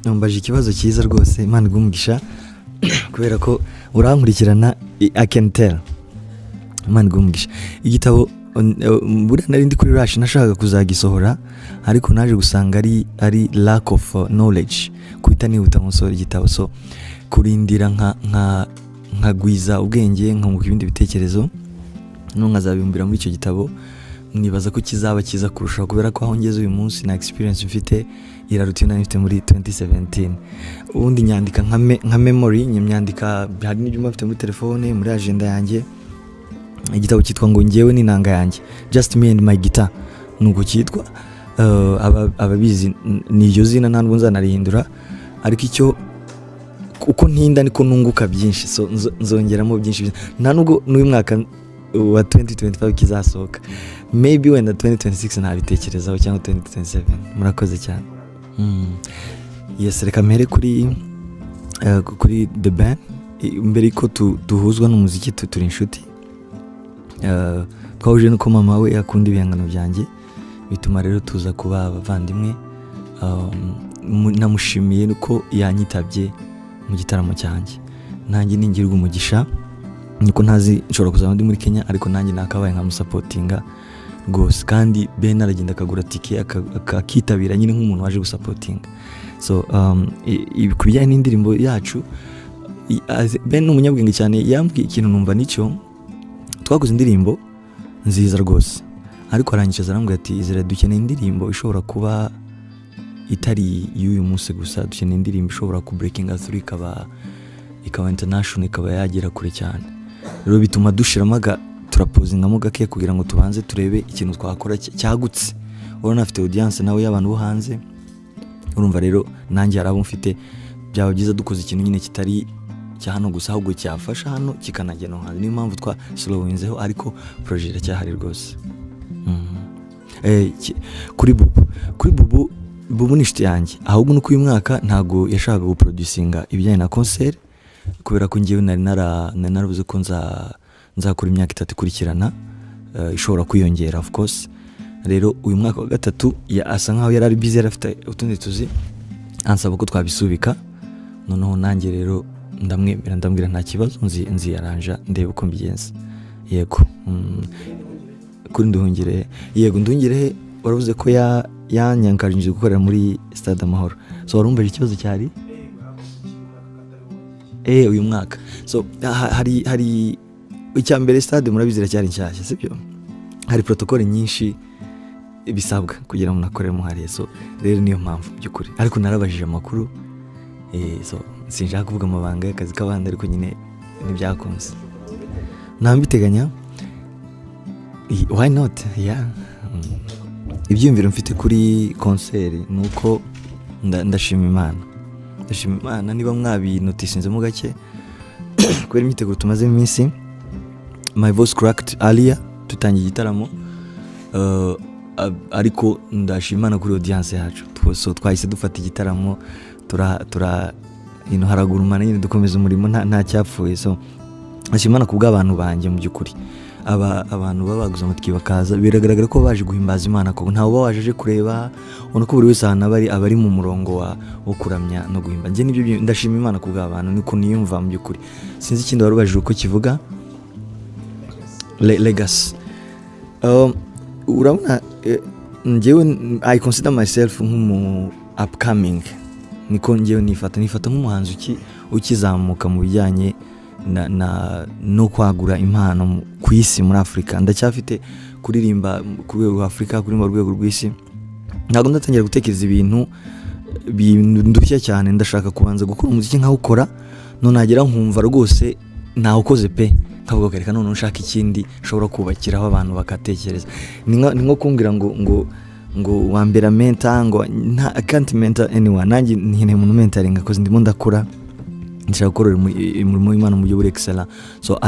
Numbaje ikibazo cyiza rwose, Imana iguhe umugisha, kubera ko urankurikirana, I can tell. Imana iguhe umugisha. Igitabo buriya nari ndi kuri rush, nashakaga kuzagisohora, ariko naje gusanga ari lack of knowledge kuhita nihuta nkosohora igitabo. So kurindira nka nkagwiza ubwenge, nkunguka ibindi bitekerezo, no nkazabibumbira muri icyo gitabo, nibaza ko kizaba cyiza kurushaho, kubera ko aho ngeze uyu munsi na experience mfite iraruta iyo nari mfite muri 2017. Ubundi nyandika nka memory, nyandika, hari n'ibyo mba mfite muri telefone, muri agenda yanjye. Igitabo cyitwa ngo "Njyewe n'inanga yanjye", "Just Me and My Guitar", nuko cyitwa. Ababizi ni iryo zina, ntabwo nzanarihindura, ariko icyo uko ntinda niko nunguka byinshi. So nzongeramo byinshi. Nta nubwo n'uyu mwaka wa 2025 kizasohoka, maybe wenda 2026 ntabitekerezaho, cyangwa 2027. Murakoze cyane. Yes, reka mpere kuri The Ben. Mbere ko duhuzwa n'umuziki, turi inshuti. Twahuje nuko mama we akunda ibihangano byanjye, bituma rero tuza kuba abavandimwe. Namushimiye nuko yanyitabye mu gitaramo cyanjye. Nanjye ningirwa umugisha, niko ntazi, nshobora kuzaba ndi muri Kenya, ariko nanjye nakabaye nkamusupportinga rwose. Kandi Ben aragenda akagura tike, akitabira nyine nk'umuntu waje gusupportinga. So ku bijyanye n'indirimbo yacu, Ben ni umunyabwenge cyane. Yambwiye ikintu numva nicyo. Twakoze indirimbo nziza rwose, ariko arangije arambwira ati: "Israel, dukeneye indirimbo ishobora kuba itari iy'uyu munsi gusa. Dukeneye indirimbo ishobora ku breaking through, ikaba international, ikaba yagera kure cyane." Rero bituma dushiramo aga turapausingamo gake kugira ngo tubanze turebe ikintu twakora cyagutse. Urabona afite audience nawe y'abantu bo hanze. Urumva rero nanjye hari abo mfite. Byaba byiza dukoze ikintu nyine kitari cya hano gusa, ahubwo cyafasha hano kikanagera no hanze. Niyo mpamvu twa slowinzeho, ariko projet iracyahari rwose. Kuri Bubu, Bubu ni inshuti yanjye. Ahubwo nuko uyu mwaka ntabwo yashakaga guproducinga ibijyanye na concert, kubera ko njyewe nari naravuze ko nzakora imyaka 3 ikurikirana, ishobora kwiyongera of course. Rero uyu mwaka wa gatatu asa nkaho yari ari busy, yari afite utundi tuzi, ansaba ko twabisubika. Noneho nanjye rero ndamwemera, ndambwira nta kibazo, nziyaranja ndebe uko mbigenza. Yego. Kuri Nduhungirehe, yego, Nduhungirehe waravuze ko yanyankarije gukorera muri Stade Amahoro. So warumvaje ikibazo cyari uyu mwaka. So hari icya mbere, stade murabizi iracyari nshyashya, sibyo? Hari protocole nyinshi bisabwa kugira ngo unakoreremo hariya. So rero niyo mpamvu by'ukuri, ariko narabajije amakuru. So sinshaka kuvuga amabanga y'akazi k'abandi, ariko nyine ntibyakunze, ntambiteganya. Why not? Yeah. Ibyiyumviro mfite kuri concert ni uko ndashima Imana, ndashima Imana. Niba mwabinotisinzemo gake, kubera imyiteguro tumazemo iminsi, my voice cracked earlier dutangiye igitaramo, ariko ndashima Imana kuri audience yacu. So twahise dufata igitaramo, tura haragurumana nyine, dukomeza umurimo, nta cyapfuye. So ndashima Imana ku bw'abantu banjye. Mu by'ukuri aba abantu baba baguze amatwi bakaza, biragaragara ko baje guhimbaza Imana, koko ntawe uba waje aje kureba. Ubona ko buri wese ahantu aba ari mu murongo wo kuramya no guhimba. Njye nibyo ndashima Imana ku bw'abantu, niko niyumva mu by'ukuri. Sinzi ikindi wari ubajije uko kivuga. Legacy, urabona, njyewe I consider myself nk'umu upcoming, niko njyewe nifata nk'umuhanzi ukizamuka mu bijyanye na no kwagura impano ku isi, muri Afurika. Ndacyafite kuririmba ku rwego rwa Afurika, kuririmba ku rwego rw'isi. Ntabwo ndatangira gutekereza ibintu bindushya cyane. Ndashaka kubanza gukora umuziki nkawukora, none nagera nkumva rwose nawukoze pe, nkavuga ko reka noneho nshaka ikindi nshobora kubakiraho abantu bakatekereza. Ni nko kumbwira ngo wambera mentor, ngo nta, I can't mentor anyone. Nanjye nkeneye umuntu mentoring, cause ndimo ndakura, ndashaka gukorera umurimo w'Imana mu buryo buri excellent. So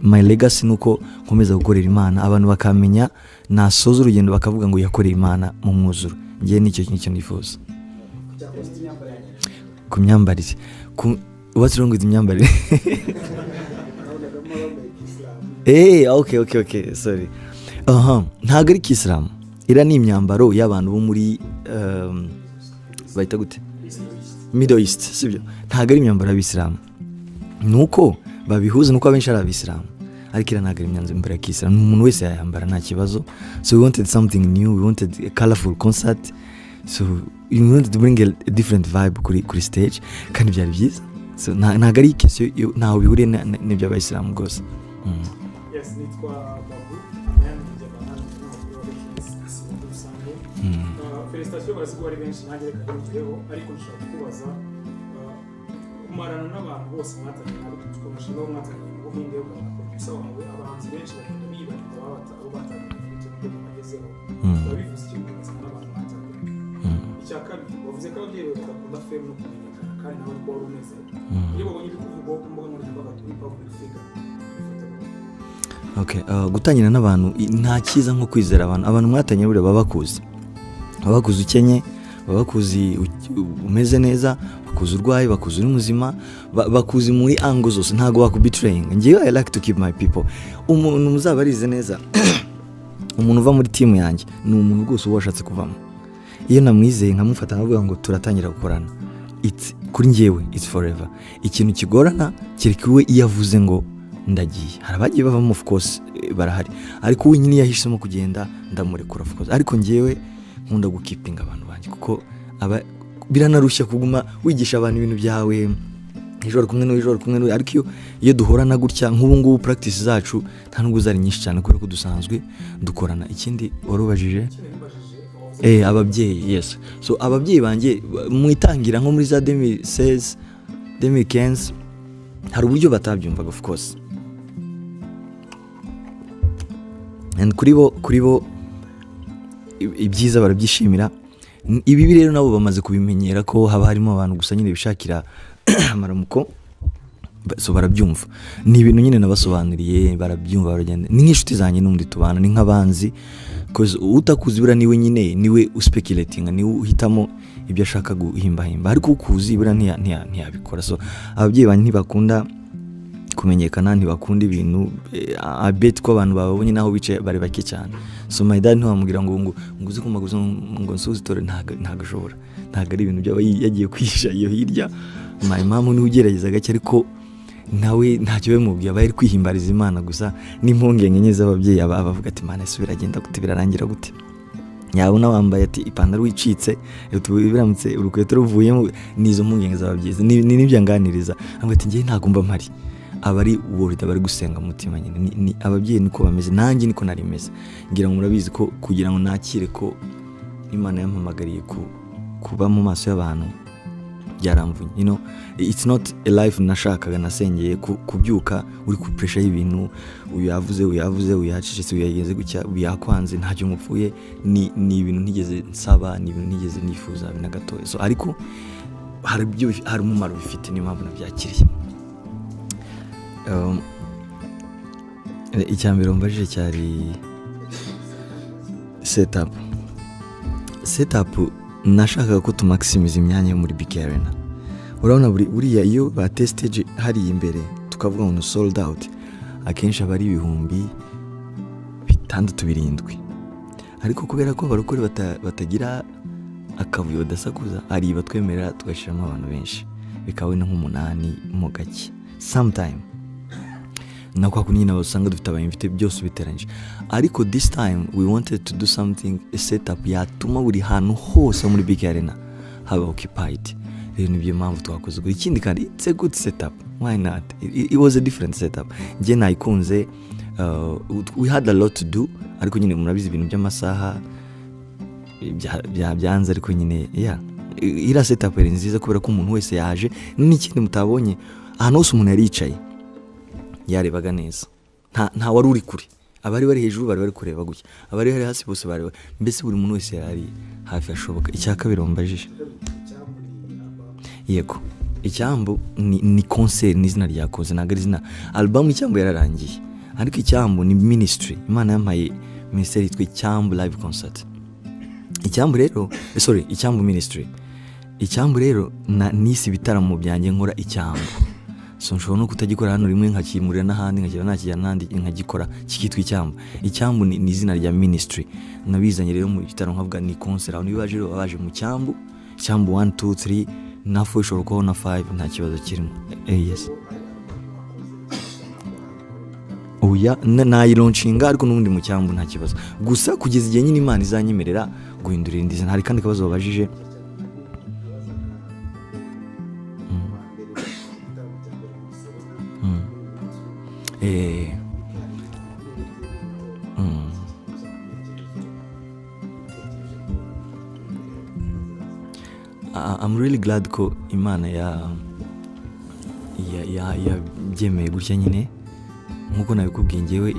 my legacy ni uko nkomeza gukorera Imana, abantu bakamenya, nasoza urugendo bakavuga ngo yakoreye Imana mu mwuzuro. Njye nicyo kintu nifuza. Ku myambarire, what's wrong with imyambarire? Okay, sorry. Aha ntabwo ari kisilamu, iriya ni imyambaro y'abantu bo muri bahita gute? Middle East, sibyo? Ntabwo ari imyambaro y'abisilamu, nuko babihuza nuko abenshi ari abisilamu, ariko iriya ntabwo ari imyambaro ya kisilamu, umuntu wese yayambara nta kibazo. So we wanted something new, we wanted a colorful concert, so we wanted to bring a different vibe kuri stage, kandi byari byiza. So ntabwo ari question ntaho bihuriye n'iby'abayisilamu rwose. Yes, nitwa Babu Nyange, umunyamakuru wa Kiss muri rusange. Félicitations, baraziguha ari benshi, nanjye reka nongereho, ariko nshobora kukubaza, kumarana n'abantu bose mwatanye nabo, tukamushima abo mwatanye mu Buhinde, ukabona producer wawe, abahanzi benshi bagenda bibagirwa abo batangiranye bitewe n'urwego bagezeho. Biba bivuze iki gukomezanya n'abantu mwatangiranye? Icya kabiri, wavuze ko ababyeyi bawe badakunda fame no kumenyekana, kandi nawe ariko wari umeze. Iyo babonye ibikuvugwaho ku mbuga nkoranyambaga, kuri public figure, bifata gute? Okay, gutangira n'abantu, nta cyiza nko kwizera abantu. Abantu mwatanye buriya baba bakuzi, baba bakuzi ukenye, baba bakuzi umeze neza, bakuzi urwaye, bakuzi uri muzima, bakuzi muri angle zose, ntabwo bakubetrayinga. Ngewe I like to keep my people. Umuntu muzaba arize neza, umuntu uva muri team yanjye ni umuntu rwose uba washatse kuvamo. Iyo namwizeye nkamufata nkavuga ngo turatangira gukorana, it's, kuri njyewe it's forever. Ikintu kigorana kereka we iyo avuze ngo ndagiye. Hari abagiye bavamo, of course, barahari, ariko we nyine iyo yahisemo kugenda ndamurekura, of course. Ariko njyewe nkunda gukeepinga abantu banjye, kuko aba biranarushya kuguma wigisha abantu ibintu byawe, ejo wari kumwe n'uyu, ejo wari kumwe n'uyu. Ariko iyo duhorana gutya nk'ubu ngubu, practice zacu nta nubwo zari nyinshi cyane kubera ko dusanzwe dukorana. Ikindi wari ubajije? Ikindi nibajije, wavuze Ababyeyi, yes. So ababyeyi banjye mu itangira, nko muri za 2016, 2015, hari uburyo batabyumvaga, of course, and kuri bo ibyiza barabyishimira. Ibibi rero nabo bamaze kubimenyera ko haba harimo abantu gusa nyine bishakira amaramuko. So barabyumva, ni ibintu nyine nabasobanuriye, barabyumva, baragenda. Ni nk'inshuti zanjye n'undi tubana, ni nk'abanzi, 'cause utakuzi buriya niwe nyine niwe uspeculatinga, niwe uhitamo ibyo ashaka guhimbahimba, ariko ukuzi buriya ntiyabikora. So ababyeyi banjye ntibakunda kumenyekana, ntibakunda ibintu, I bet ko abantu bababonye naho bicaye bari bake cyane. So my dad ntiwamubwira ngo uze kumaguza ngo nsuhuze itore, ntabwo ashobora, ntabwo ari ibintu byaba yagiye kwihisha iyo hirya. My mom niwe ugerageza gake, ariko nawe ntacyo bimubwiye, aba ari kwihimbariza Imana gusa n'impungenge nke z'ababyeyi, aba abavuga ati: "Mana, ese biragenda gute? Birarangira gute?" Yabona wambaye ati ipantaro wicitse, biramutse urukweto ruvuyemo. Ni izo mpungenge z'ababyeyi, ni n'ibyo anganiriza, avuga ati: "Njyewe ntabwo mba mpari." Aba ari worried, aba ari gusenga mu mutima nyine. Ni ababyeyi niko bameze, nanjye niko nari meze. Ngira ngo murabizi ko kugira ngo nakire ko Imana yampamagariye kuba mu maso y'abantu byaramvunye. It's not a life nashakaga, nasengeye kubyuka uri ku pressure y'ibintu, uyu yavuze, uyu yavuze, uyu yacecetse, uyu yagenze gutya, uyu yakwanze, ntacyo mupfuye. Ni ibintu ntigeze nsaba, ni ibintu ntigeze nifuza na gatoya. So ariko hari umumaro bifite, niyo mpamvu nabyakiriye. Icya mbere wambajije cyari setup. Setup, nashakaga ko tumaximiza imyanya yo muri BK Arena. Urabona buriya iyo bateye stage hariya imbere, tukavuga ngo ni sold out, akenshi aba ari 6000, 7000, ariko kubera ko abarokore batagira akavuyo, badasakuza, hari batwemerera tugashyiramo abantu benshi, bikaba wenda nk'umunani mo gake sometime, na kwa kundi nyine usanga dufite abayimfite byose ubiteranyije. Ariko this time we wanted to do something, a setup yatuma buri hantu hose muri BK Arena haba occupied. Rero nibyo mpamvu twakoze ubwo. Ikindi kandi, it's a good setup, why not? It was a different setup, njye nayikunze. We had a lot to do, ariko nyine murabizi ibintu by'amasaha byanze, ariko nyine yeah, iriya setup yari nziza kubera ko umuntu wese yaje. N'ikindi mutabonye, ahantu hose umuntu yari yicaye yarebaga neza, nta wari uri kure. Abari bari hejuru bari bari kureba gutya, abari bari hasi bose bari, mbese buri muntu wese yari ari hafi hashoboka. Icya kabiri wambajije? Yego, Icyambu ni concert, ni izina rya koze, ntabwo ari izina album. Icyambu yararangiye, ariko Icyambu ni ministry. Imana yampaye ministry yitwa Icyambu Live Concert. Icyambu rero, sorry, Icyambu Ministry. Icyambu rero na nisi ibitaramo byanjye nkora Icyambu. So nshobora no kutagikora hano rimwe, nkakimurira n'ahandi, nkakira nakijyana n'ahandi, nkagikora kikitwa Icyambu. Icyambu ni izina rya ministry. Nabizanye rero mu gitaramo, nkavuga ni concert. Abantu iyo baje rero baba baje mu Cyambu, Icyambu 1 2 3. Na 4 ishobora kubaho na 5, nta kibazo kirimo. Yes, oya, nayilaunchinga ariko n'ubundi mu cyambu nta kibazo, gusa kugeza igihe nyine Imana izanyemerera guhindura irindi zina. Hari kandi kabazo babajije. I'm really glad ko Imana ya yabyemeye gutya nyine. Nkuko nabikubwiye, ngewe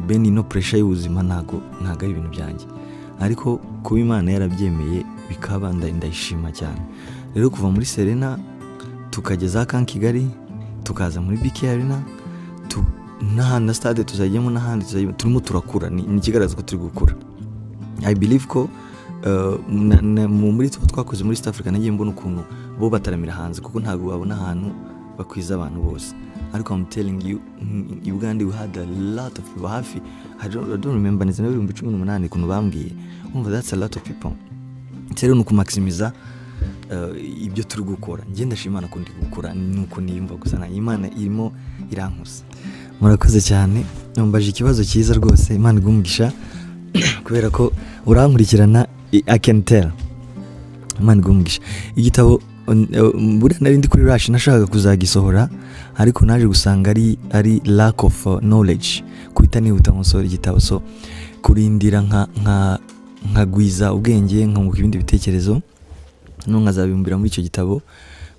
bene ino pressure y'ubuzima ntago ari ibintu byanjye, ariko kuba Imana yarabyemeye bikaba, ndayishima cyane. Rero kuva muri Serena tukageza Camp Kigali, tukaza muri BK Arena, n'ahandi na stade tuzajyamo n'ahandi tuzajyamo, turimo turakura. Ni ikigaragaza ko turi gukura. I believe ko muri tuba twakoze muri East Africa, nagiye mbona ukuntu bo bataramira hanze, kuko ntabwo babona ahantu bakwiza abantu bose. Ariko I'm telling you, Uganda we had a lot of people, hafi, I don't remember neza, 18,000 ukuntu bambwiye. Umva, that's a lot of people. Rero ni ukumaximiza ibyo turi gukora. Njye ndashima Imana ko ndi gukora, nuko niyumva gusa na Imana irimo irankuza. Murakoze cyane, numbaje ikibazo cyiza rwose. Imana iguhe umugisha kubera ko urankurikirana, I can tell. Imana iguhe umugisha. Igitabo, buriya nari ndi kuri rush, nashakaga kuzagisohora, ariko naje gusanga ari lack of knowledge kuhita nihuta nkosohora igitabo. So kurindira nka nkagwiza ubwenge, nkunguka ibindi bitekerezo, no nkazabibumbira muri icyo gitabo,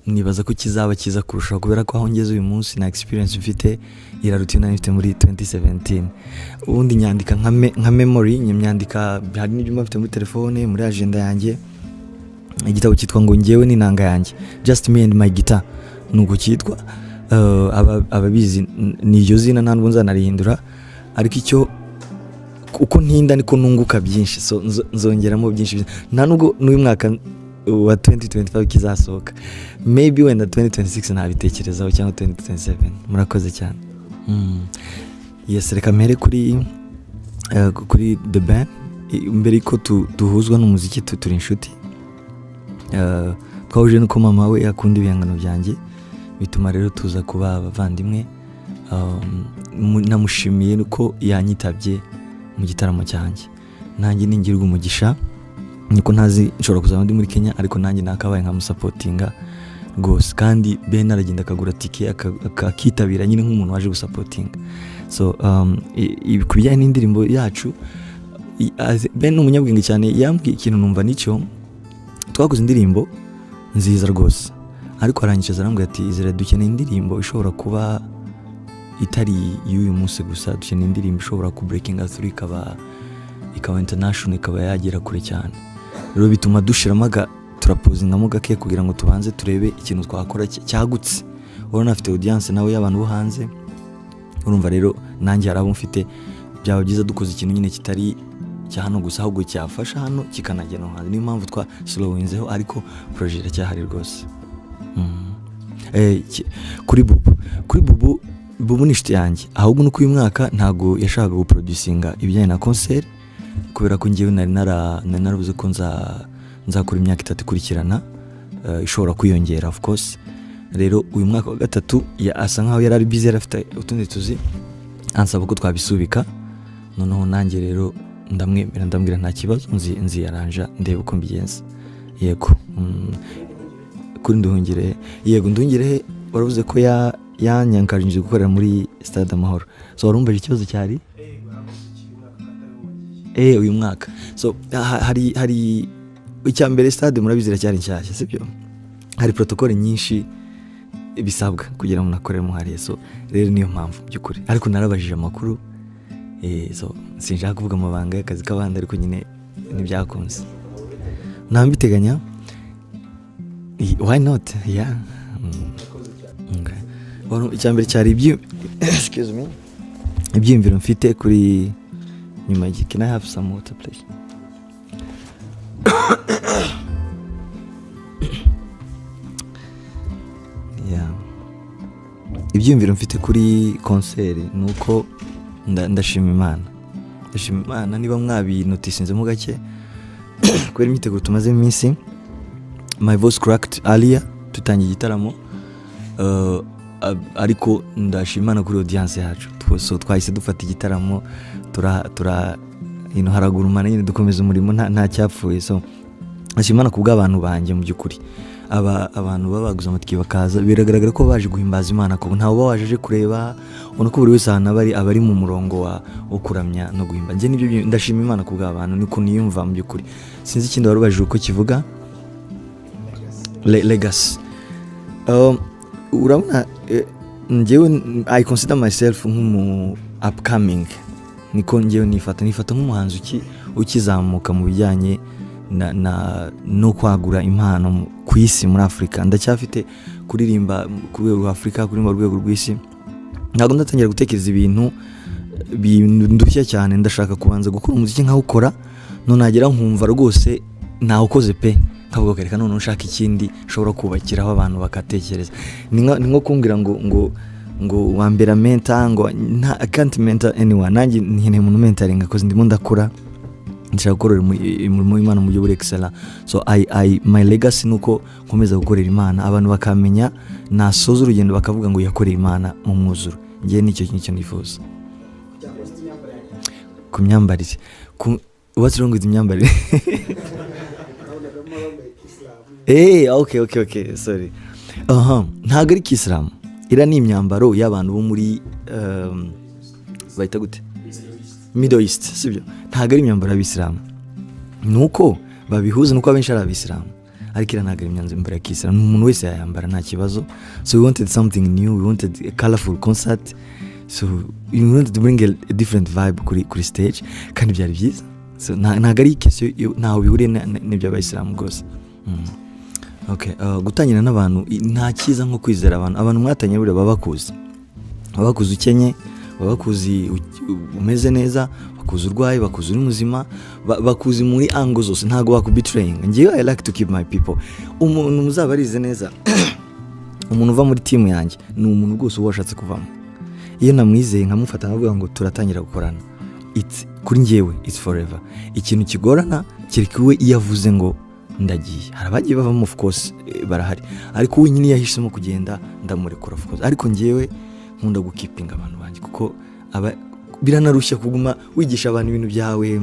nibaza ko kizaba cyiza kurushaho, kubera ko aho ngeze uyu munsi na experience mfite iraruta iyo nari mfite muri 2017. Ubundi nyandika nka memory, nyandika, hari n'ibyo mba mfite muri telefone, muri agenda yanjye. Igitabo cyitwa ngo "Njyewe n'inanga yanjye", "Just Me and My Guitar", nuko cyitwa. Ababizi ni iryo zina, nta nubwo nzanarihindura, ariko icyo uko ntinda niko nunguka byinshi. So nzongeramo byinshi. Nta nubwo n'uyu mwaka wa 2025 kizasohoka, maybe wenda 2026 ntabitekerezaho, cyangwa 2027. Murakoze cyane. Yes, reka mpere kuri The Ben. Mbere ko duhuzwa n'umuziki, turi inshuti. Twahuje nuko mama we akunda ibihangano byanjye, bituma rero tuza kuba abavandimwe. Namushimiye ko yanyitabye mu gitaramo cyanjye. Nanjye ningirwa umugisha, niko ntazi, nshobora kuzaba ndi muri Kenya, ariko nanjye nakabaye nkamusupportinga rwose. Kandi Ben aragenda akagura tike, akitabira nyine nk'umuntu waje gusupportinga. So ku bijyanye n'indirimbo yacu, Ben ni umunyabwenge cyane. Yambwiye ikintu numva nicyo. Twakoze indirimbo nziza rwose, ariko arangiza arambwira ati: "Izere, dukeneye indirimbo ishobora kuba itari iy'uyu munsi gusa, dukeneye indirimbo ishobora ku breaking through, ikaba international, ikaba yagera kure cyane." Rero bituma dushiramo aga turapausingamo gake kugira ngo tubanze turebe ikintu twakora cyagutse. Urabona afite audience nawe y'abantu bo hanze. Urumva rero nanjye hari abo mfite. Byaba byiza dukoze ikintu nyine kitari cya hano gusa, ahubwo cyafasha hano kikanagera no hanze. Niyo mpamvu twa slowinzeho, ariko projet iracyahari rwose. Kuri Bubu, Bubu ni inshuti yanjye, ahubwo nuko uyu mwaka ntabwo yashakaga guproducinga ibijyanye na concert, kubera ko njyewe nari naravuze ko nzakora imyaka 3 ikurikirana, ishobora kwiyongera of course. Rero uyu mwaka wa gatatu asa nkaho yari ari busy, yari afite utundi tuzi, ansaba ko twabisubika. Noneho nanjye rero ndamwemera, ndambwira nta kibazo, nziyaranja ndebe uko mbigenza. Yego. Kuri Nduhungirehe, yego, Nduhungirehe waravuze ko yanyankarije gukorera muri Stade Amahoro. So warumvaje ikibazo cyari uyu mwaka. So hari icya mbere, stade murabizi iracyari nshyashya, sibyo? Hari protocole nyinshi bisabwa kugira ngo umuntu akoreremo hariya. So rero niyo mpamvu by'ukuri, ariko narabajije amakuru. So sinshaka kuvuga amabanga y'akazi k'abandi, ariko nyine ntibyakunze, ntambiteganya. Why not? Yeah. Okay. Icya mbere cyari excuse me, ibyiyumviro mfite kuri nyuma. Can I have some water, please? Yeah. Ibyiyumviro mfite kuri concert ni uko ndashima Imana, ndashima Imana. Niba mwabinotisinzemo gake, kubera imyiteguro tumaze iminsi, my voice cracked earlier. Dutangiye igitaramo, ariko ndashima Imana kuri audience yacu. So twahise dufata igitaramo, tura haragurumana nyine, dukomeza umurimo, nta cyapfuye. So ndashima Imana ku bw'abantu banjye. Mu by'ukuri aba abantu baba baguze amatike bakaza, biragaragara ko baje guhimbaza Imana, ko ntawe uba waje aje kureba. Ubona ko buri wese ahantu aba ari mu murongo wo kuramya no guhimba. Njye nibyo ndashima Imana ku bw'abantu, niko niyumva mu by'ukuri. Sinzi ikindi wari ubajije uko kivuga. Legacy. Urabona, njyewe I consider myself nk'umu upcoming, niko njyewe nifata nk'umuhanzi ukizamuka mu bijyanye na no kwagura impano ku isi, muri Afurika. Ndacyafite kuririmba ku rwego rwa Afurika, kuririmba ku rwego rw'isi. Ntabwo ndatangira gutekereza ibintu bindushya cyane. Ndashaka kubanza gukora umuziki nkawukora, none nagera nkumva rwose nawukoze pe, nkavuga ko reka noneho nshaka ikindi nshobora kubakiraho abantu bakatekereza. Ni nko kumbwira ngo wambera mentor, ngo nta, I can't mentor anyone. Nanjye nkeneye umuntu mentoring, 'cause ndimo ndakura, ndashaka gukorera umurimo w'Imana mu buryo buri excellent. So my legacy ni uko nkomeza gukorera Imana, abantu bakamenya, nasoza urugendo bakavuga ngo yakoreye Imana mu mwuzuro. Njye nicyo nicyo nifuza. Ku myambarire, what's wrong with imyambarire? Nabonagamo abambaye kisilamu. Okay, sorry. Aha, ntabwo ari kisilamu. Iriya ni imyambaro y'abantu bo muri bahita gute? Middle East, sibyo? Ntabwo ari imyambaro y'abisilamu. Ni uko babihuza, nuko abenshi ari abisilamu. Ariko iriya ntabwo ari imyambaro ya kisilamu. Umuntu wese yayambara, nta kibazo. So we wanted something new, we wanted a colorful concert. So we wanted to bring a different vibe kuri stage, kandi byari byiza. So ntabwo ari question ntaho bihuriye n'iby'abayisilamu rwose. Okay, gutangira n'abantu, nta cyiza nko kwizera abantu. Abantu mwatangiye buriya baba bakuzi, baba bakuzi ukenye, baba bakuzi umeze neza, bakuzi urwaye, bakuzi uri muzima, bakuzi muri angle zose, ntabwo bakubetrayinga. Njyewe I like to keep my people. Umuntu muzaba arize neza, umuntu uva muri team yanjye ni umuntu rwose uba washatse kuvamo. Iyo namwizeye nkamufata nkavuga ngo turatangira gukorana, it's, kuri njyewe it's forever. Ikintu kigorana kereka we iyo avuze ngo ndagiye. Hari abagiye bavamo, of course, barahari, ariko we nyine iyo yahisemo kugenda ndamurekura, of course. Ariko njyewe nkunda gukeepinga abantu banjye, kuko aba biranarushya kuguma wigisha abantu ibintu byawe,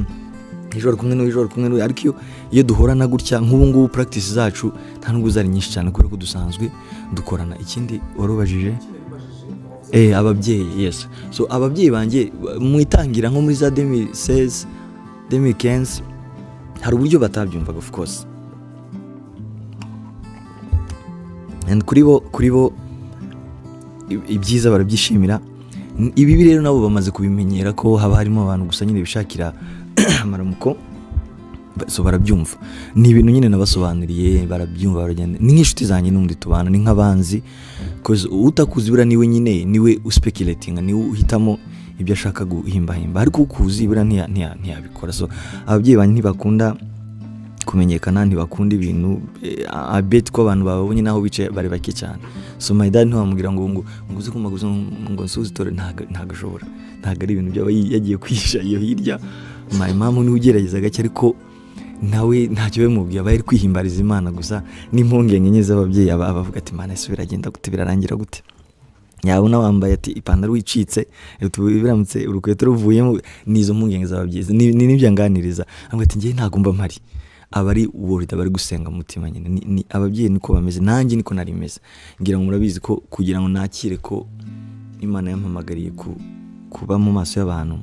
ejo wari kumwe n'uyu, ejo wari kumwe n'uyu. Ariko iyo duhorana gutya nk'ubu ngubu, practice zacu nta nubwo zari nyinshi cyane kubera ko dusanzwe dukorana. Ikindi warubajije, ababyeyi, yes. So ababyeyi banjye mu itangira, nko muri za 2016, 2015, hari uburyo batabyumvaga, of course, and kuri bo ibyiza barabyishimira. Ibibi rero nabo bamaze kubimenyera ko haba harimo abantu gusa nyine bishakira amaramuko. So barabyumva, ni ibintu nyine nabasobanuriye, barabyumva, baragenda. Ni nk'inshuti zanjye n'undi tubana, ni nk'abanzi, 'cause utakuzi buriya niwe nyine niwe uspeculatinga, niwe uhitamo ibyo ashaka guhimbahimba, ariko ukuzi buriya ntiyabikora. So ababyeyi banjye ntibakunda kumenyekana, ntibakunda ibintu. I bet ko abantu bababonye naho bicaye bari bake cyane. So my dad ntiwamubwira ngo uze kumaguza ngo nsuhuze itore, ntabwo ashobora, ntabwo ari ibintu byaba yagiye kwihisha iyo hirya. My mom niwe ugerageza gake, ariko nawe ntacyo bimubwiye, aba ari kwihimbariza Imana gusa n'impungenge nke z'ababyeyi. Aba abavuga ati: "Mana, ese biragenda gute? Birarangira gute?" Yabona wambaye ati ipantaro wicitse, biramutse urukweto ruvuyemo. Ni izo mpungenge z'ababyeyi, ni n'ibyo anganiriza. Avuga ati: "Njyewe ntabwo mba mpari." Aba ari worried, aba ari gusenga mu mutima nyine. Ni ababyeyi niko bameze, nanjye niko nari meze. Ngira ngo murabizi ko kugira ngo nakire ko Imana yampamagariye kuba mu maso y'abantu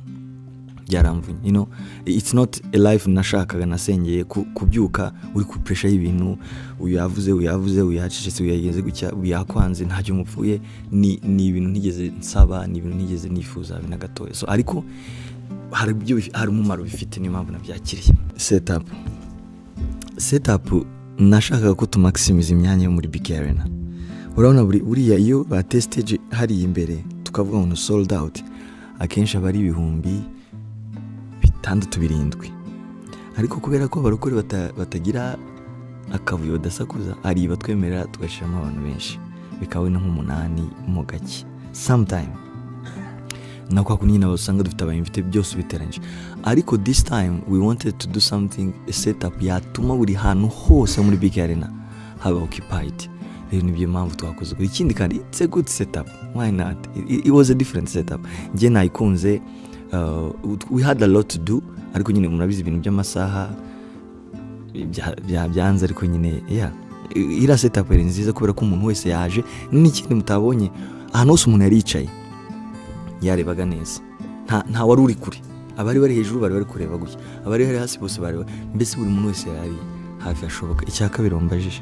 byaramvunye. It's not a life nashakaga, nasengeye. Kubyuka uri ku pressure y'ibintu, uyu yavuze, uyu yavuze, uyu yacecetse, uyu yagenze gutya, uyu yakwanze, ntacyo mupfuye, ni ibintu ntigeze nsaba, ni ibintu ntigeze nifuza habe na gatoya. So ariko hari umumaro bifite, niyo mpamvu nabyakiriye. Setup nashakaga ko tumaximiza imyanya yo muri BK Arena. Urabona buriya iyo bateye stage hariya imbere, tukavuga ngo ni sold out, akenshi aba ari 6000, 7000. Ariko kubera ko abarokore batagira akavuyo, badasakuza, hari batwemerera tugashyiramo abantu benshi, bikaba wenda nk'umunani mo gake sometime, na kwa kundi nyine usanga dufite abayimvite byose ubiteranyije. Ariko this time we wanted to do something, a setup yatuma buri hantu hose muri BK Arena haba occupied. Rero nibyo mpamvu twakoze uko. Ikindi kandi, it's a good setup, why not? It was a different setup, njye nayikunze. We had a lot to do, ariko nyine murabizi ibintu by'amasaha byanze, ariko nyine yeah, iriya setup yari nziza kubera ko umuntu wese yaje. N'ikindi mutabonye, ahantu hose umuntu yari yicaye yarebaga neza, nta wari uri kure. Abari bari hejuru bari bari kureba gutya, abari bari hasi bose bari, mbese buri muntu wese yari hafi hashoboka. Icya kabiri wambajije,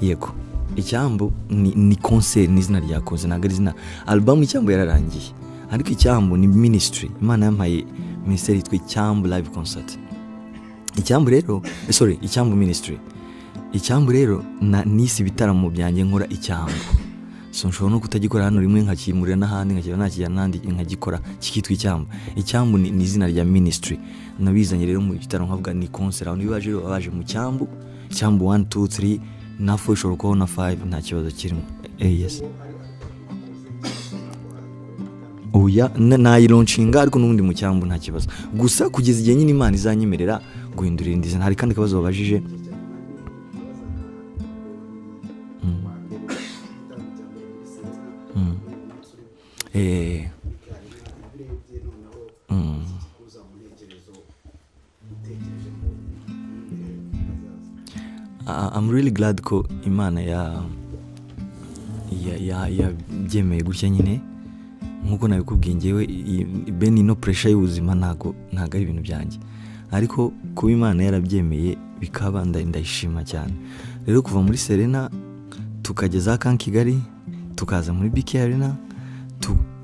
yego, Icyambu ni concert, ni izina rya concert, ntabwo ari izina album. Icyambu yararangiye, ariko Icyambu ni ministry. Imana yampaye ministry yitwa Icyambu Live Concert. Icyambu rero, sorry, Icyambu Ministry. Icyambu rero na nisi ibitaramo byanjye nkora Icyambu, so nshobora no kutagikora hano rimwe nkakimurira n'ahandi, nkakira nakijyana n'ahandi nkagikora kikitwa Icyambu. Icyambu ni izina rya ministry nabizanye rero mu gitaramo, nkavuga ni concert. Abantu iyo baje rero baba baje mu cyambu. Icyambu 1, 2, 3 na 4, ishobora kubaho na 5, nta kibazo kirimo. Yes, oya, nayilaunchinga ariko n'ubundi mu cyambu nta kibazo, gusa kugeza igihe nyine Imana izanyemerera guhindura irindi zina. Hari kandi kabazo babajije. I'm really glad ko Imana ya yabyemeye gutya nyine. Nkuko nabikubwiye, ngewe bene ino pressure y'ubuzima ntago ari ibintu byanjye, ariko kuba Imana yarabyemeye bikaba, ndayishima cyane. Rero kuva muri Serena tukageza Camp Kigali, tukaza muri BK Arena,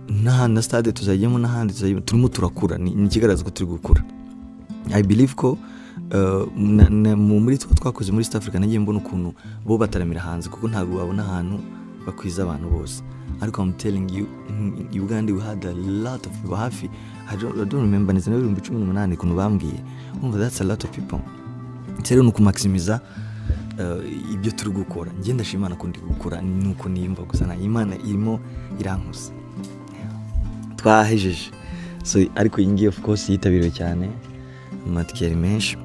n'ahandi na stade tuzajyamo n'ahandi tuzajyamo, turimo turakura, ni ikigaragaza ko turi gukura. I believe ko muri two twakoze muri East Africa, nagiye mbona ukuntu bo bataramira hanze, kuko ntabwo babona ahantu bakwiza abantu bose. Ariko I'm telling you, in Uganda we had a lot of people, hafi, I don't remember neza, na 18,000 ukuntu bambwiye. Umva, that's a lot of people. Rero ni ukumaximiza ibyo turi gukora. Njye ndashima Imana ko ndi gukora nuko niyumva gusa na Imana irimo irankuza, twahejeje. So ariko iyi ngiyi of course yitabiriwe cyane, amatike yari menshi.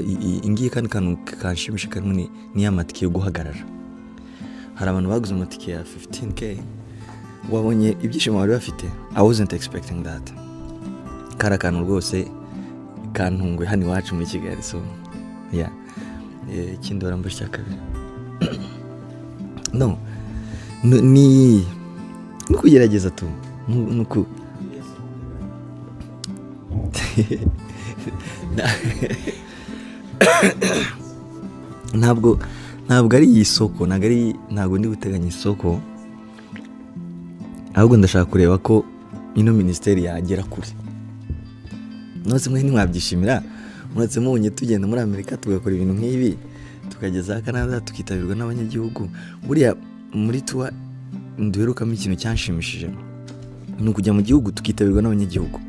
Iyi ngiyi kandi kantu kanshimisha karimo ni ya matike yo guhagarara. Hari abantu baguze amatike ya 15K, wabonye ibyishimo bari bafite. I wasn't expecting that. Kari akantu rwose kantunguye hano iwacu muri Kigali. So yeah. Ikindi warambashe cya kabiri, no ni kugerageza tu nuku ntabwo ari iyi soko, ntabwo ndi guteganya isoko, ahubwo ndashaka kureba ko ino minisiteri yagera kure. Nose mwe ntimwabyishimira muratse mubonye tugenda muri Amerika tugakora ibintu nk'ibi, tukageza Canada, tukitabirwa n'abanyagihugu? Buriya muri tour duherukamo, ikintu cyanshimishije ni ukujya mu gihugu tukitabirwa n'abanyagihugu.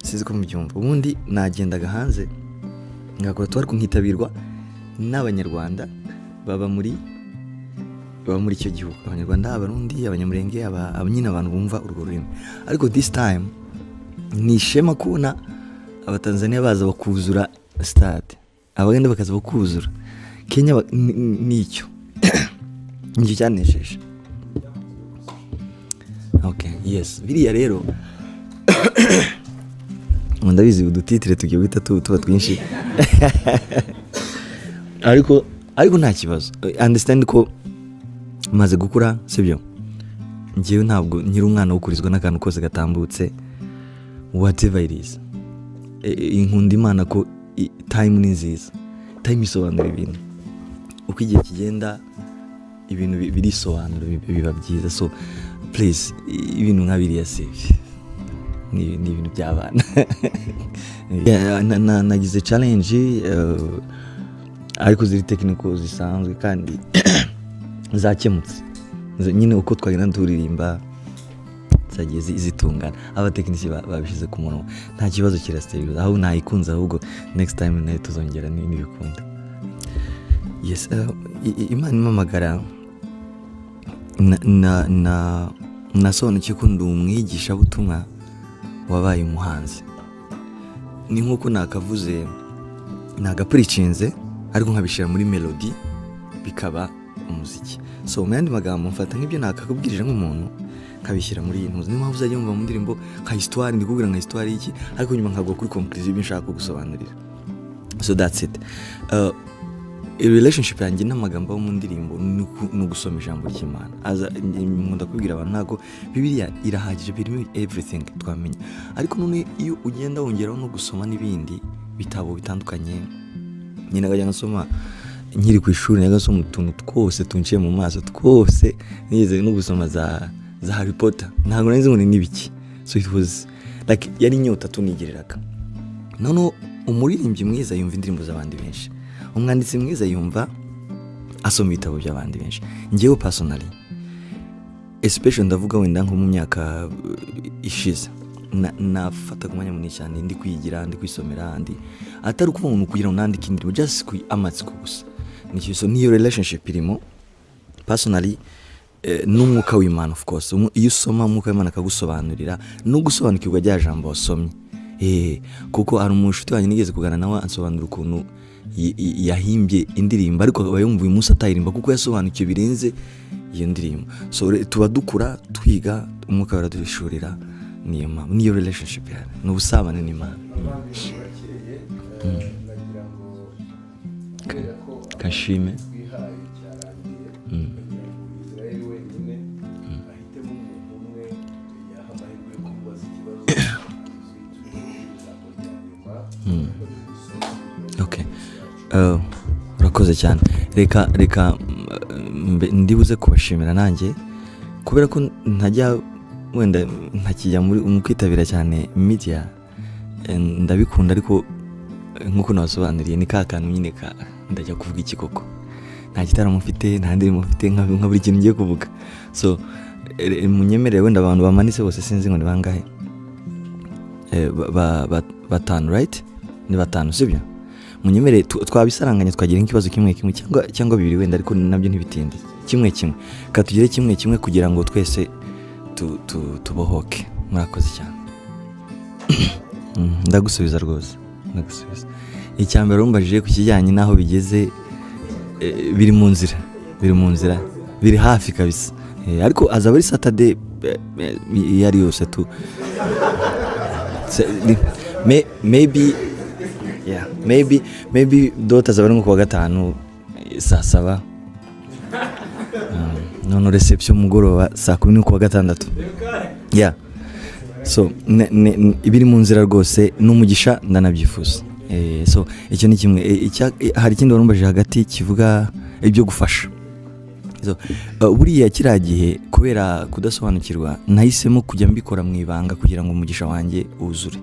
Sinzi ko mubyumva. Ubundi nagendaga hanze ngakora tour, ariko nkitabirwa n'Abanyarwanda baba muri icyo gihugu, Abanyarwanda, Abarundi, Abanyamurenge, nyine abantu bumva urwo rurimi. Ariko this time ni ishema kubona Abatanzaniya baza bakuzura stade, Abagande bakaza bakuzura Kenya, nicyo cyanejeje. Okay, yes, biriya rero ngo ndabizi udutitire tugiye guhita tuba twinshi, ariko nta kibazo. Understand ko maze gukura, sibyo? Njyewe ntabwo nkiri umwana wo kurizwa n'akantu kose gatambutse, whatever it is. Inkunda Imana ko time ni nziza, time isobanura ibintu. Uko igihe kigenda ibintu birisobanura, biba byiza. So please, ibintu nka biriya si ni ibintu by'abana. Yeah, nagize challenge, ariko ziri technical zisanzwe kandi zakemutse. Nyine uko twagenda turirimba zagiye zitungana, abatekinisiye babishyize ku murongo, nta kibazo, kirasteriza aho nayikunze. Ahubwo next time nayo tuzongera nibikunda. Yes, Imana impamagara, na nasobanukiwe ko ndi umwigishabutumwa wabaye umuhanzi. Ni nk'uko nakavuze, nagapreachinze, ariko nkabishyira muri melody bikaba umuziki. So mu yandi magambo, mfata nk'ibyo nakakubwirije nk'umuntu, nkabishyira muri iyi ntuzi. Niyo mpamvu uzajya wumva mu ndirimbo nka histoire, ndi kukubwira nka histoire y'iki, ariko nyuma nkagwa kuri conclusion y'ibyo nshaka kugusobanurira. So that's it. Relationship yanjye n'amagambo yo mu ndirimbo ni ugusoma ijambo ry'Imana. Aza nkunda kubwira abantu, ntabwo Bibiliya irahagije, birimo everything twamenya, ariko none iyo ugenda wongeraho no gusoma n'ibindi bitabo bitandukanye. Nyine nkajya ngasoma nkiri ku ishuri, najyaga nsoma utuntu twose tunciye mu maso twose. Nigeze no gusoma za Harry Potter, ntabwo nari nzi ngo ni n'ibiki. So it was like yari inyota tunigiriraga. Noneho umuririmbyi mwiza yumva indirimbo z'abandi benshi, umwanditsi mwiza yumva asoma ibitabo by'abandi benshi. Njyewe personally, especially ndavuga wenda nko mu myaka ishize, nafataga umwanya munini cyane ndi kwigira, ndi kwisomera, ndi atari ukuvuga ngo ni ukugira ngo nandike indirimbo, just ku amatsiko gusa. Nicyo. So niyo relationship irimo personally, n'umwuka w'Imana. Of course, iyo usoma, umwuka w'Imana akagusobanurira no gusobanukirwa rya jambo wasomye. Kuko hari umushuti wanjye nigeze kuganira nawe, ansobanurira ukuntu yahimbye indirimbo, ariko akaba yumva uyu munsi atayirimba kuko yasobanukiwe birenze iyo ndirimbo. So tuba dukura twiga, umwuka baraduhishurira. Niyo mpamvu niyo relationship yawe ni ubusabane n'Imana. Abavandimwe, murakeye. Nagira ngo kubera ko Kashime. twihaye cyarangiye, nagira ngo Israel wenyine ahitemo umuntu umwe yaha amahirwe yo kumubaza ikibazo, ijambo rya nyuma. Okay. Urakoze cyane. Reka ndibuze kubashimira nanjye kubera ko ntajya wenda ntakijya muri mu kwitabira cyane media. Ndabikunda, ariko nk'uko nabasobanuriye, ni ka kantu nyine ka ndajya kuvuga iki koko, nta gitaramo mfite, nta ndirimbo mfite, nka buri kintu ngiye kuvuga. So munyemerere wenda abantu bamanitse bose, sinzi ngo ni bangahe. Batanu, right? Ni batanu, sibyo? Munyemerere twabisaranganya, twagira nk'ikibazo kimwe kimwe cyangwa bibiri wenda, ariko nabyo ntibitinde. Kimwe kimwe, ka tugire kimwe kimwe kugira ngo twese tubohoke. Murakoze cyane. Ndagusubiza rwose, ndagusubiza. Icya mbere rumbajije ku kijyanye n'aho bigeze, biri mu nzira, biri mu nzira, biri hafi kabisa. Ariko azaba ari Saturday iyo ari yose tu. Maybe, yeah, maybe dot azaba ari nko kuwa gatanu, saa 7. None reception mugoroba saa 10 ni kuwa gatandatu. Yeah, so ibiri mu nzira rwose n'umugisha, ndanabyifuza. So icyo ni kimwe. Hari ikindi warumbajije hagati kivuga ibyo gufasha. So, buriya kiriya gihe kubera kudasobanukirwa nahisemo kujya mbikora mu ibanga kugira ngo umugisha wanjye wuzure,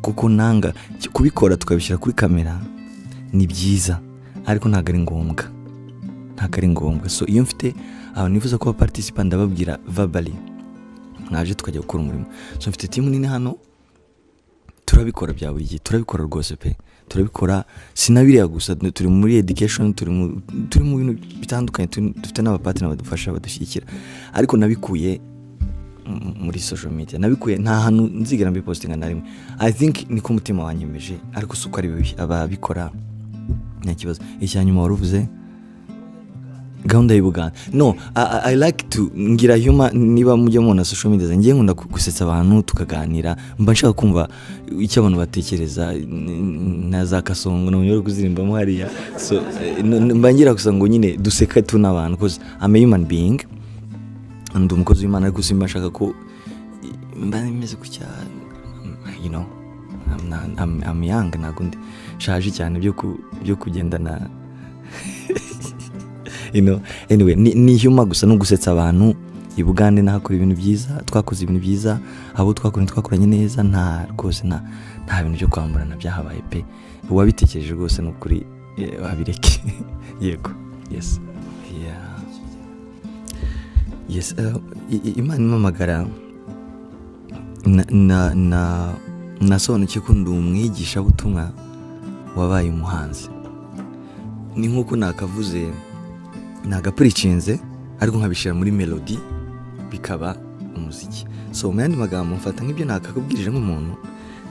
kuko nanga kubikora tukabishyira kuri kamera. Ni byiza, ariko ntabwo ari ngombwa, ntabwo ari ngombwa. So iyo mfite abantu nifuza kuba participant, ndababwira verbally, mwaje tukajya gukora umurimo. So mfite team nini hano, turabikora bya buri gihe, turabikora rwose pe, turabikora. Sinabiriya gusa, turi muri education, turi mu bintu bitandukanye, dufite n'abapartner badufasha, badushyigikira. Ariko nabikuye muri social media, nabikuye, nta hantu nzigera mbipostinga na rimwe. I think niko umutima wanyemeje, ariko si uko ari bibi, ababikora nta kibazo. Icya nyuma wari uvuze gahunda y'Ubuganda. No, I like to ngira humor. Niba mujya mubona social media zanjye, nkunda gusetsa abantu, tukaganira. Mba nshaka kumva icyo abantu batekereza na za Kasongo nabonye bari kuzirimbamo hariya. So mba ngira gusa ngo nyine duseka tu n'abantu, cause I'm a human being, ndi umukozi w'Imana, ariko simba nshaka ko mba meze gutya. I'm, not, I'm young, ntabwo ndi nshaje cyane byo kugendana. Anyway, ni humor gusa no gusetsa abantu. I Bugande nahakora ibintu byiza, twakoze ibintu byiza, abo twakoranye twakoranye neza, nta rwose nta bintu byo kwamburana byahabaye pe. Uwabitekereje rwose ni ukuri, abireke. Yego, yes, yeah. Yes, Imana impamagara, na nasobanukiwe ko ndi umwigishabutumwa wabaye umuhanzi. Ni nk'uko nakavuze, nagapreachinze, ariko nkabishyira muri melody bikaba umuziki. So mu yandi magambo, mfata nk'ibyo nakakubwirije nk'umuntu,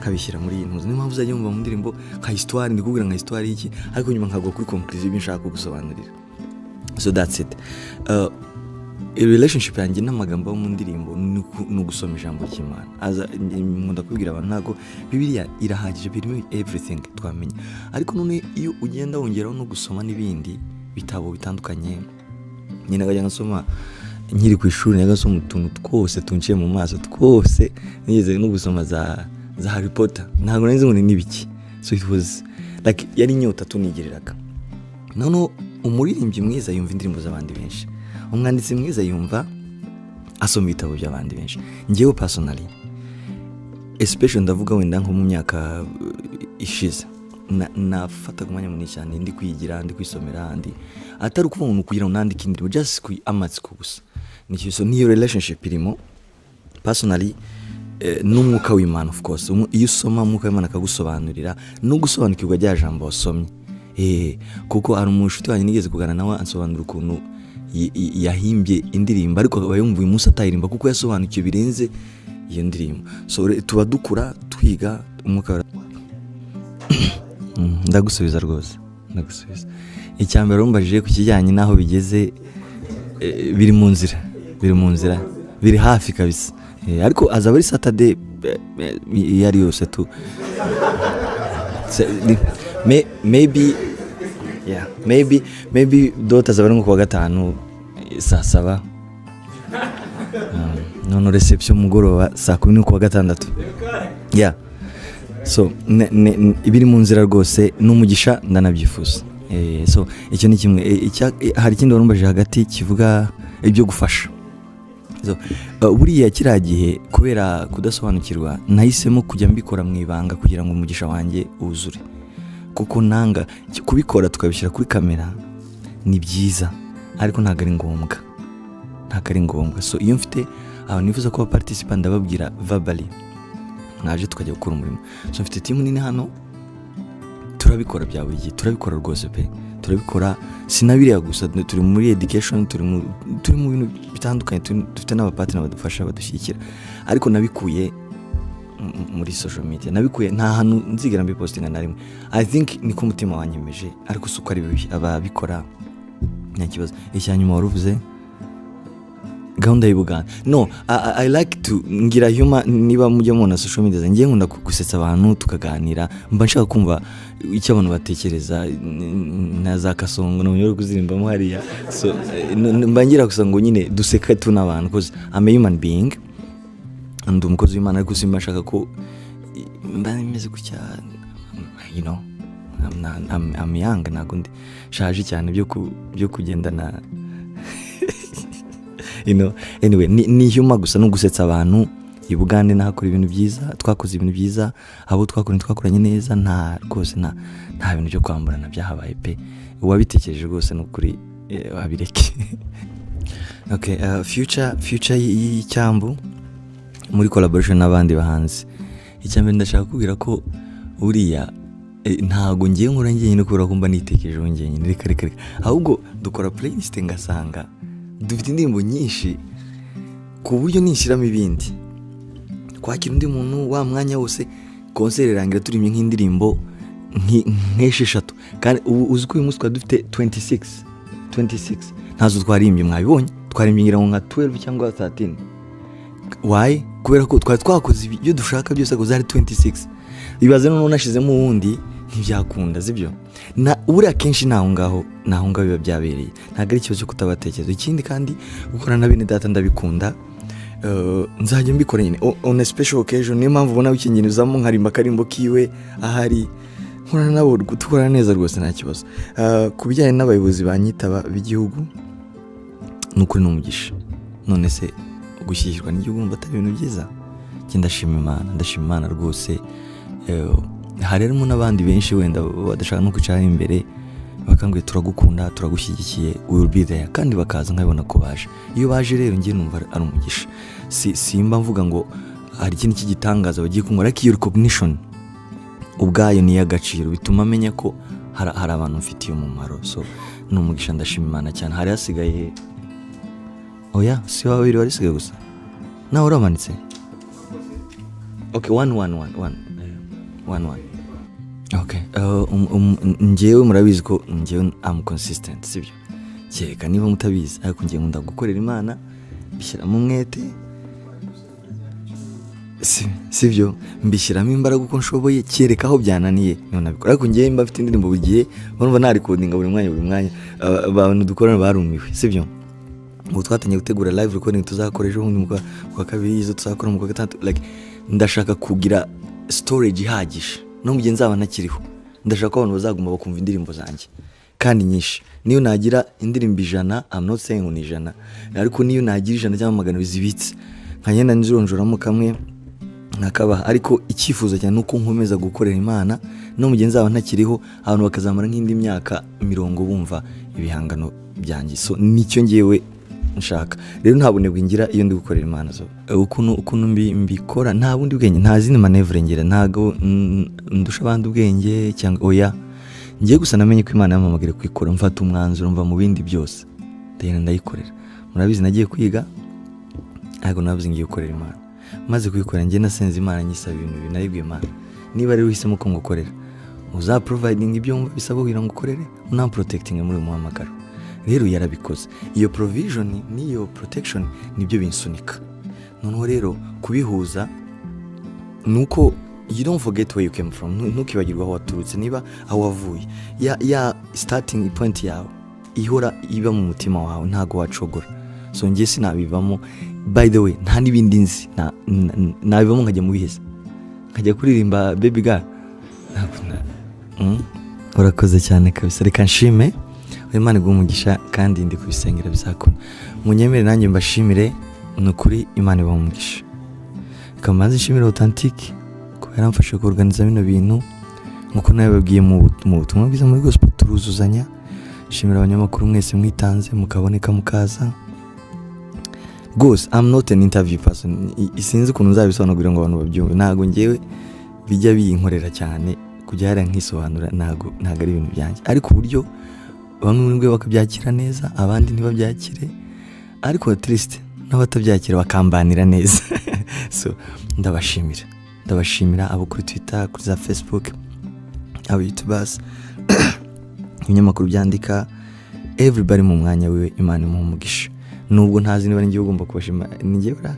nkabishyira muri melody bikaba umuziki. Nkabishyira muri iyi ntuzi. Niyo mpamvu uzajya wumva mu ndirimbo nka histoire, ndikubwira nka histoire y'iki, ariko nyuma nkagwa kuri conclusion y'ibyo nshaka kugusobanurira. So that's it. Relationship yanjye n'amagambo yo mu ndirimbo ni ugusoma ijambo ry'Imana. Aza nkunda kubwira abantu, ntabwo Bibiliya irahagije, birimo everything twamenya, ariko none iyo ugenda wongeraho no gusoma n'ibindi bitabo bitandukanye nyine, nkajya ngasoma nkiri ku ishuri, najyaga nsoma utuntu twose tunciye mu maso twose. Nigeze no gusoma za Harry Potter, ntabwo nari nzi ngo ni n'ibiki. So it was like yari inyota tunigiriraga. Noneho umuririmbyi mwiza yumva indirimbo z'abandi benshi, umwanditsi mwiza yumva asoma ibitabo by'abandi benshi. Njyewe personally, especially ndavuga wenda nko mu myaka ishize, nafataga umwanya munini cyane ndi kwigira, ndi kwisomera, ndi atari ukuvuga ngo ni ukugira ngo nandike indirimbo, just ku amatsiko gusa. Nicyo. So niyo relationship irimo personally, n'umwuka w'Imana. Of course, iyo usoma, umwuka w'Imana akagusobanurira no gusobanukirwa rya jambo wasomye. Kuko hari umushuti wanjye nigeze kuganira nawe, ansobanurira ukuntu yahimbye indirimbo, ariko akaba yumva uyu munsi atayirimba kuko yasobanukiwe birenze iyo ndirimbo. So tuba dukura twiga umwuka ndagusubiza rwose, ndagusubiza. Icya mbere wumbajije ku kijyanye n'aho bigeze, biri mu nzira, biri mu nzira, biri hafi kabisa. Ariko azaba ari Saturday iyo ari yose tu. Maybe, yeah, maybe dot azaba ari nko kuwa gatanu, saa 7. None reception mugoroba saa 10 no kuwa gatandatu. Yeah, so ibiri mu nzira rwose, n'umugisha, ndanabyifuza. So icyo ni kimwe. Hari ikindi warumbajije hagati kivuga ibyo gufasha. So, buriya kiriya gihe kubera kudasobanukirwa nahisemo kujya mbikora mu ibanga kugira ngo umugisha wanjye wuzure, kuko nanga kubikora tukabishyira kuri kamera. Ni byiza, ariko ntabwo ari ngombwa, ntabwo ari ngombwa. So iyo mfite abantu nifuza ko baparticipa, ndababwira verbally, mwaje tukajya gukora umurimo. So mfite team nini hano, turabikora bya buri gihe, turabikora rwose pe, turabikora. Sinabiriya gusa, turi muri education, turi mu bintu bitandukanye, dufite n'abapartner badufasha, badushyigikira. Ariko nabikuye muri social media, nabikuye, nta hantu nzigera mbipostinga na rimwe. I think niko umutima wanyemeje, ariko si uko ari bibi, ababikora nta kibazo. Icya nyuma wari uvuze gahunda y'Ubuganda. No, I like to ngira humor. Niba mujya mubona social media, ngiye nkunda gusetsa abantu, tukaganira, mba nshaka kumva icyo abantu batekereza na za Kasongo nabonye bari kuzirimbamo hariya. So mba ngira gusa ngo nyine duseke tu n'abantu, cause I'm a human being, ndi umukozi w'Imana, ariko simba nshaka ko mba meze gutya. I'm, not, I'm young, ntabwo ndi shaje cyane byo kugendana. Anyway, ni humor gusa no gusetsa abantu. I Bugande nahakora ibintu byiza, twakoze ibintu byiza, abo twakoranye twakoranye neza, nta rwose nta bintu byo kwamburana byahabaye pe. Uwabitekereje rwose ni ukuri, wabireke. Okay, future y'icyambu muri collaboration n'abandi bahanzi. Icya mbere ndashaka kubwira ko buriya ntago ngiye nkora njyenyine kubera ko mba nitekerejeho njyenyine. Reka reka reka, ahubwo dukora playlist, ngasanga dufite indirimbo nyinshi ku buryo nishyiramo ibindi kwakira undi muntu wa mwanya wose, concert irangira turimye nk'indirimbo nk'esheshatu. Kandi ubu uzi ko uyu munsi twari dufite 26, 26 ntazo twarimbye. Mwabibonye, twarimbye ngira ngo nka 12 cyangwa 13. Why? Kubera ko twari twakoze ibyo dushaka byose, ariko zari 26. Ibaze noneho nashyizemo uwundi, ntibyakunda, sibyo? Na buriya akenshi ni aho ngaho, ni aho ngaho biba byabereye, ntabwo ari ikibazo cyo kutabatekereza. Ikindi kandi, gukorana na bene data ndabikunda. Nzajya mbikora nyine on a special occasion. Niyo mpamvu ubona wikingirizamo nkarimba akarimbo kiwe ahari. Nkorana nabo, dukorana neza rwose, nta kibazo. Ku bijyanye n'abayobozi banyitaba b'igihugu, ni ukuri ni umugisha. None se gushyigikirwa n'igihugu numva atari ibintu byiza? Njye ndashima Imana, ndashima Imana rwose. Hari harimo n'abandi benshi wenda badashaka no kwicara imbere, bakambwira: "Turagukunda, turagushyigikiye, we will be there." Kandi bakaza nkabibona ko baje. Iyo baje rero, njye numva ari umugisha. Si simba mvuga ngo hari ikindi cy'igitangaza bagiye kunywa, ariko iyo recognition ubwayo ni iy'agaciro, bituma amenya ko hari abantu mfitiye umumaro. So ni umugisha, ndashima Imana cyane. Hari hasigaye, oya, si babiri bari basigaye gusa, nawe uramanitse. Okay, one one one one. One one. Okay. Njyewe murabizi ko njyewe am consistent, sibyo? Kereka niba mutabizi, ariko njyewe nkunda gukorera Imana, mbishyiramo umwete, sibyo? Mbishyiramo imbaraga uko nshoboye, kereka aho byananiye niho nabikora. Ariko njyewe mba mfite indirimbo buri gihe, urumva narecordinga buri mwanya, buri mwanya. Abantu dukorana barumiwe, sibyo? Ubu twatangiye gutegura live recording tuzakora ejo bundi mu kwa kabiri, izo tuzakora mu kwa gatandatu. Like, ndashaka kugira storage ihagije no mu gihe nzaba ntakiriho. Ndashaka ko abantu bazaguma bakumva indirimbo zanjye kandi nyinshi. Niyo nagira indirimbo 100, I'm not saying ngo ni 100, ariko niyo nagira 100 cyangwa 200 zibitse, nkagenda nzironjoramo kamwe nkakabaha. Ariko icyifuzo cyane ni uko nkomeza gukorera Imana no mu gihe nzaba ntakiriho, abantu bakazamara nk'indi myaka 40 bumva ibihangano byanjye. So nicyo ngewe nshaka. Rero nta bunebwe ngira iyo ndi gukorera Imana. So ukuntu mbikora, nta bundi bwenge, nta zindi manœuvre ngira, ntago ndusha abandi ubwenge cyangwa oya. Ngiye gusa namenye ko Imana yampamagariye kuyikora, mfata umwanzuro mva mu bindi byose, ndagenda ndayikorera. Murabizi nagiye kwiga, ariko navuze ngiye gukorera Imana. Maze kuyikorera, njye nasenze Imana nyisaba ibintu bibiri. Naribwiye Imana: "Niba rero uhisemo ko ngukorera, uzaprovidinga ibyo wumva bisaba kugira ngo ukorere, unamprotectinge muri uyu muhamagaro." Rero yarabikoze. Iyo provision n'iyo protection nibyo binsunika. Noneho rero kubihuza ni uko you don't forget where you came from. Ntukibagirwe aho waturutse, niba aho wavuye, ya starting point yawe ihora iba mu mutima wawe, ntago wacogora. So njye sinabivamo. By the way, nta n'ibindi nzi. Nabivamo nkajya mu biheza, nkajya kuririmba baby girl. Urakoze cyane kabisa. Reka nshime Imana iguhe umugisha, kandi ndi kubisengera bizakunda. Munyemere nanjye mbashimire, ni ukuri Imana ibaha umugisha. Reka mbanze nshimire Authentic kuba yaramfashije kuorganiza bino bintu. Nkuko nabibabwiye mu butumwa bwiza, muri gospel turuzuzanya. Nshimira abanyamakuru mwese mwitanze mukaboneka mukaza. Rwose I'm not an interview person. Sinzi ukuntu nzabisobanura kugira ngo abantu babyumve. Ntabwo ngewe bijya binkorera cyane kujya hariya nkisobanura, ntabwo ari ibintu byanjye. Ariko uburyo bamwe muri mwe bakabyakira neza, abandi ntibabyakire, ariko at least n'abatabyakira bakambanira neza. So ndabashimira, ndabashimira abo kuri Twitter, kuri za Facebook, abo youtubers, ibinyamakuru byandika, everybody mu mwanya wiwe, Imana imuha umugisha. Nubwo ntazi niba ari ugomba kubashima, ni njyewe ra?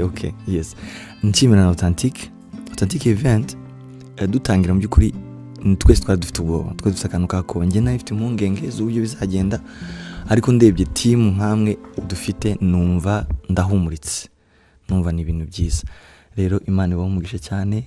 Okay, yes. Nshimira na Authentic event. Dutangira, mu by'ukuri twese twari dufite ubwoba, twari dufite akantu kakoba. Njye nari mfite impungenge z'uburyo bizagenda, ariko ndebye team nkamwe dufite, numva ndahumuritse, numva ni ibintu byiza. Rero Imana ibahe umugisha cyane.